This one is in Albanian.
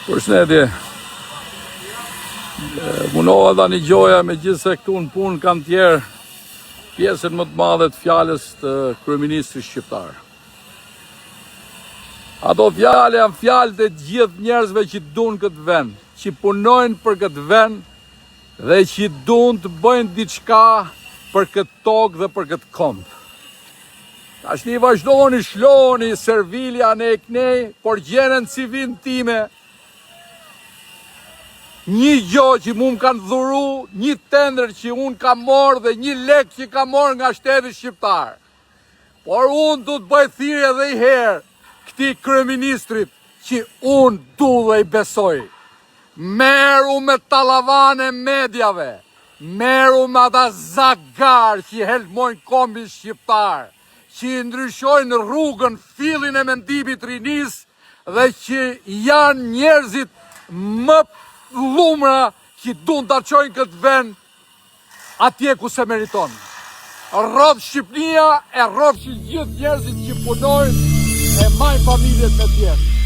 Përshëndetje. Munova ta nigjoja megjithëse këtu në punë kam tjerë pjesën më të madhe të fjalës të kryeministrit shqiptar. Ato fjalë janë fjalët e gjithë njerëzve që duan këtë vend, që punojnë për këtë vend dhe që duan të bëjnë diçka për këtë tokë dhe për këtë komb. Tashti vazhdoni, shloni, servili anej knej, por gjene në CV-në time, një gjo që mu më kanë dhuru, një tender që unë kam morë dhe një lek që kam morë nga shteti shqiptar. Por unë du të bëj thirrje edhe një herë këtij kryeministrit që unë du dhe i besoj. Merru me tallavanë e mediave, merru me ata zagarë që helmojnë kombin shqiptar, që i ndryshojnë rrugën, fillin e mendimit rinisë dhe që janë njerëzit më llumra që duan ta çojnë këtë vend atje ku s'e meriton. Rroftë Shqipnia e rrofshin gjithë njerëzit që punojnë e majnë familjet me djersë.